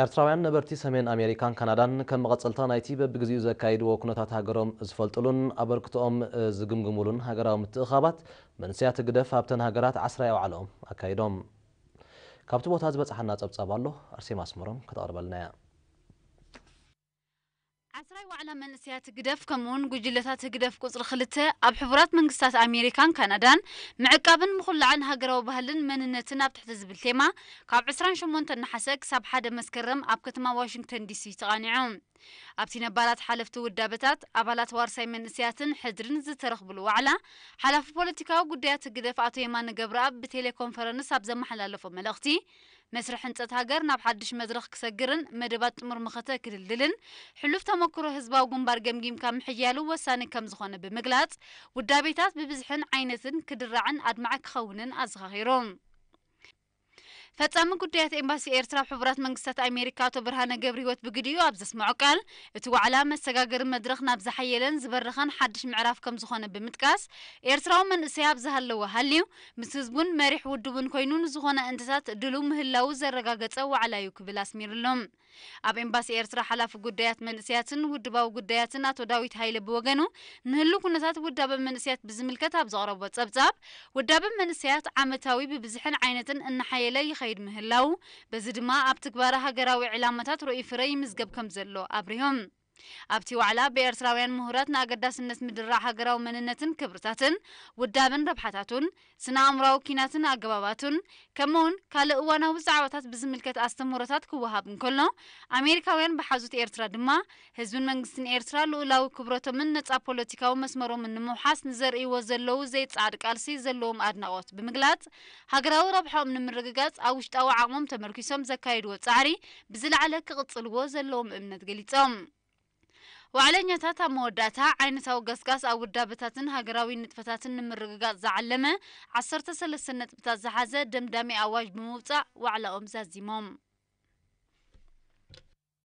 ኤርትራውያን ነበርቲ ሰሜን ኣሜሪካን ካናዳን ከም መቐጸልታ ናይቲ በብግዚኡ ዘካይድዎ ኩነታት ሃገሮም ዝፈልጡሉን ኣበርክቶኦም ዝግምግሙሉን ሃገራዊ ምትእኻባት መንእሰያት ህግደፍ ኣብተን ሃገራት ዓስራይ ኣውዓሎም ኣካይዶም። ካብቲ ቦታ ዝበጽሓና ጸብጻብ ኣሎ፣ ኣርሴማ ኣስመሮም ከተቕርበልና እያ። ዓስራይ ዋዕላ መንእሰያት ህግደፍ ከምኡውን ጉጅለታት ህግደፍ ቁጽሪ ክልተ ኣብ ሕቡራት መንግስታት ኣሜሪካን ካናዳን ምዕቃብን ምኹላዕን ሃገራዊ ባህልን መንነትን ኣብ ትሕቲ ዝብል ቴማ ካብ ዕስራን ሸሞንተን ነሓሰ ክሳብ ሓደ መስከረም ኣብ ከተማ ዋሽንግተን ዲሲ ተቓኒዑ። ኣብቲ ነባራት ሓለፍቲ ውዳበታት፣ ኣባላት ዋርሳይ መንእሰያትን ሕድርን ዝተረኽብሉ ዋዕላ፣ ሓላፊ ፖለቲካዊ ጉዳያት ህግደፍ ኣቶ የማነ ገብረኣብ ብቴሌኮንፈረንስ ኣብ ዘመሓላለፎ መልእኽቲ፣ መስርሕ ህንጸት ሃገር ናብ ሓድሽ መድረኽ ክሰግርን መደባት ጥሙር መኸተ ክድልድልን፣ ሕሉፍ ተመክሮ ህዝባዊ ግንባር ገምጊምካ ምሕያሉ ወሳኒ ከም ዝኾነ ብምግላጽ፣ ውዳቤታት ብብዝሕን ዓይነትን ክድራዕን ኣድማዒ ክኸውንን ኣዘኻኺሩ። ፈጻሚ ጉዳያት ኤምባሲ ኤርትራ ኣብ ሕቡራት መንግስታት ኣሜሪካ ኣቶ ብርሃነ ገብረህይወት ብግዲኡ ኣብ ዘስምዖ ቃል፣ እቲ ዋዕላ መሰጋገሪ መድረኽ ናብ ዝሓየለን ዝበረኸን ሓድሽ ምዕራፍ ከም ዝኾነ ብምጥቃስ፣ ኤርትራዊ መንእሰይ ኣብ ዝሃለወ ሃልዩ ምስ ህዝቡን መሪሕ ውድቡን ኮይኑ ንዝኾነ እንተታት ድሉው ምህላዉ ዘረጋገጸ ዋዕላ እዩ ክብል ኣስሚርሉ። ኣብ ኤምባሲ ኤርትራ ሓላፊ ጉዳያት መንእሰያትን ውድባዊ ጉዳያትን ኣቶ ዳዊት ሃይለ ብወገኑ፣ ንህሉ ኩነታት ውዳበ መንእሰያት ብዝምልከት ኣብ ዘቕረቦ ጸብጻብ፣ ውዳበ መንእሰያት ዓመታዊ ብብዝሕን ዓይነትን እናሓየለ ይኸይድ ምህላዉ፣ በዚ ድማ ኣብ ትግባረ ሃገራዊ ዕላማታት ርኡይ ፍረ ይምዝገብ ከም ዘሎ ኣብሪሆም። ኣብቲ ዋዕላ ብኤርትራውያን ምሁራት ንኣገዳስነት ምድራዕ ሃገራዊ መንነትን ክብርታትን፣ ውዳበን ረብሓታቱን፣ ስነ ኣእምራዊ ኪናትን ኣገባባቱን፣ ከምኡውን ካልእ እዋናዊ ዛዕባታት ብዝምልከት ኣስተምህሮታት ክወሃብ እንከሎ፣ ኣሜሪካውያን ብሓዙት ኤርትራ ድማ ህዝብን መንግስትን ኤርትራ ልኡላዊ ክብረቶምን ነጻ ፖለቲካዊ መስመሮምን ንምውሓስ ንዘርእይዎ ዘለዉ ዘይጸዓድ ቃልሲ ዘለዎም ኣድናቖት ብምግላጽ፣ ሃገራዊ ረብሓኦም ንምርግጋጽ ኣብ ውሽጣዊ ዓቕሞም ተመርኪሶም ዘካይድዎ ጻዕሪ ብዝለዓለ ክቕጽልዎ ዘለዎም እምነት ገሊጾም። ዋዕለኛታት ኣብ መወዳእታ ዓይነታዊ ገስጋስ ኣብ ውዳበታትን ሃገራዊ ንጥፈታትን ንምርግጋጽ ዝዓለመ ዓሰርተ ሰለስተ ነጥብታት ዝሓዘ ደምዳሚ ኣዋጅ ብምውጻእ ዋዕላኦም ዛዚሞም።